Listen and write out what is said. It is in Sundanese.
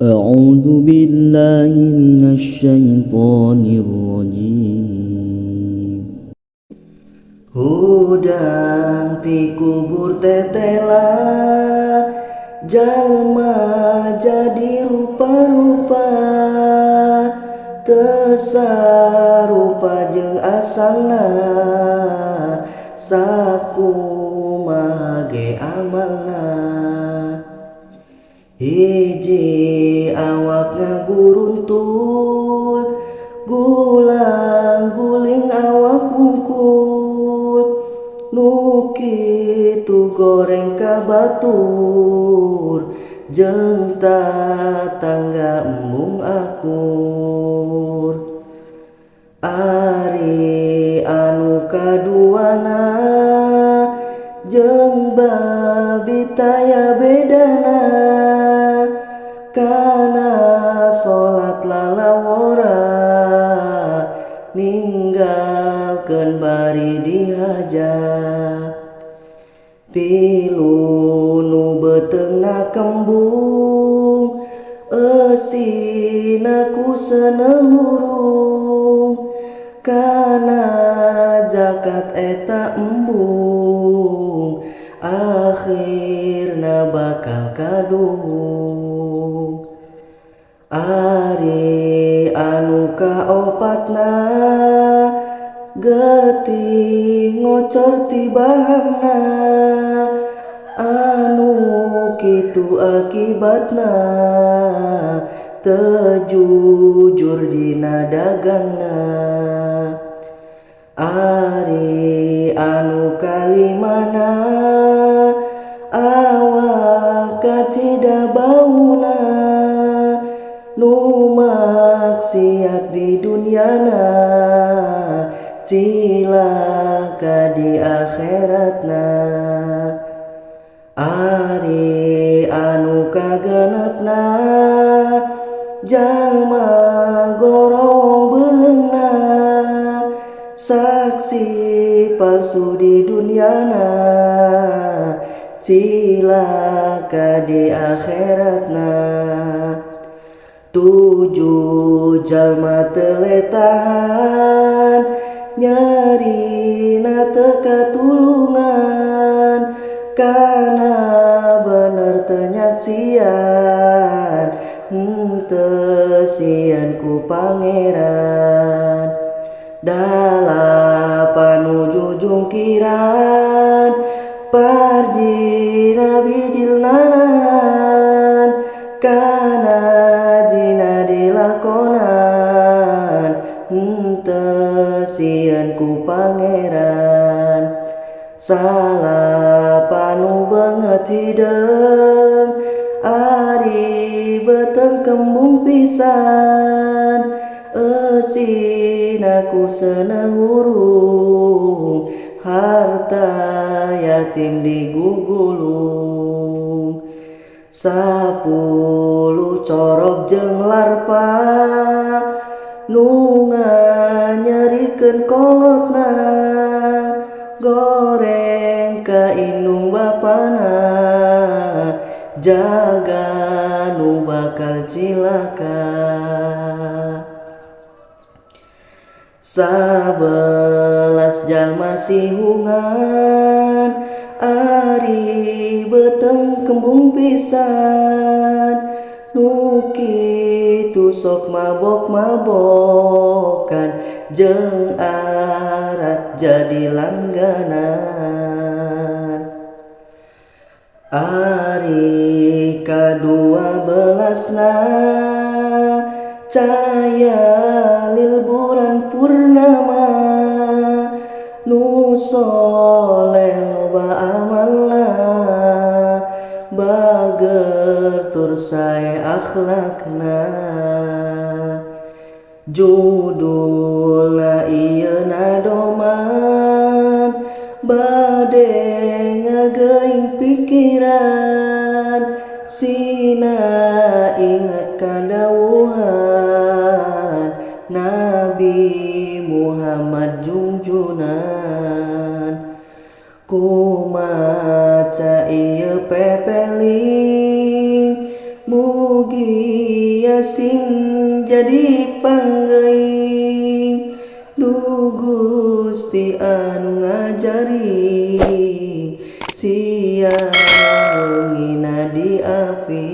أعوذ بالله من الشيطان الرجيم. Hudang ti kubur tetela, jalma jadi rupa-rupa, teu sarupa jeung asalna, sakumaha ge amalna. Hiji awak ngaguruntul, gulang guling awak wungkul, nu kitu goreng ka batur jeung tatangga embung akur. Ari anu kaduana jeung babi taya bedana, kana salat lalawora, ninggalkeun bari dihaja. Tilu nu beuteungna kembung, eusina ku seuneu hurung, kana zakat eta embung, akhirna bakal kaduhung. Ari anu kaopatna, getih ngocor ti bahangna, anu kitu akibatna, teu jujur dina dagangna. Ari anu kalimana, awak kacida bauna, nu maksiat di dunyana, cilaka di akhiratna. Ari anu kagenepna, jalma gorowong beungeungna, saksi palsu di dunyana, cilaka di akhiratna. Tujuh jalma teu letahan, nyerina teu katulungan, kana bener teu nyaksian, henteu sieun ku Pangeran. Dalapan nu jujungkiran, parjina bijil nanahan, kana jina dilakonan, henteu sieun ku Pangeran. Salapan nu beungeut hideung, ari beuteung kembung pisan, eusina ku seuneu hurung, harta yatim digugulung. 10 corob jeung larpa, nu nganyerikeun kolotna, goreng ka indung bapana, jaga nu bakal cilaka. 11 jalma sihungan, ari beuteung kembung pisan, nu kitu sok mabok-mabokan, jeung arak jadi langganan. Ari 12-na, caya lil bulan purnama, nu soleh loba amalna, bager tur sae akhlakna. Judulna ieu nadoman, bade ngageuing pikiran, sina ingat kadawuhan Nabi Muhammad jungjunan. Kumaca ieu pepeling, mugi Sia sing jadi panggeuing. Duh Gusti anu ngajari, siang ngina di api.